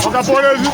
Ọ ka pụọ n'ezi.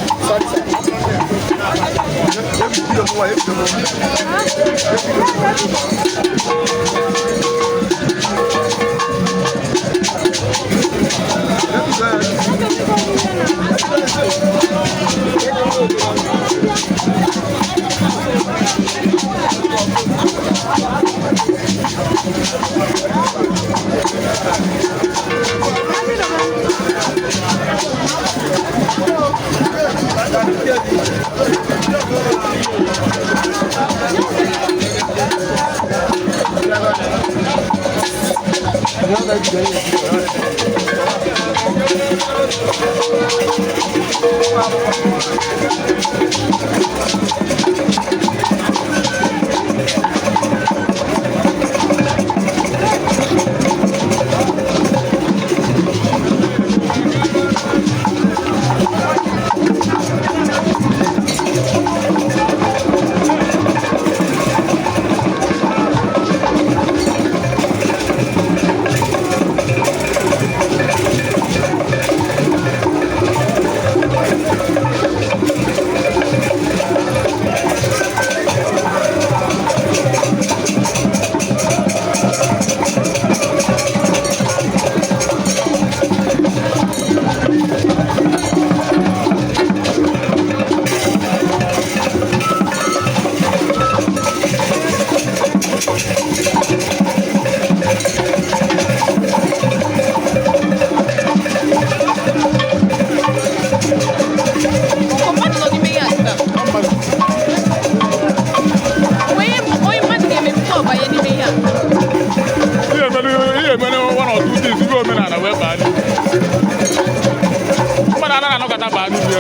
Ọkwa mmadụ nọ n'ime ya taa. Onye mmadụ ga-emepụta ọbanye n'ime ihe a. Ihe emere one or two things ibe omenala wee baa n'ime. Mmadụ anaghị anọkọta baa n'ime.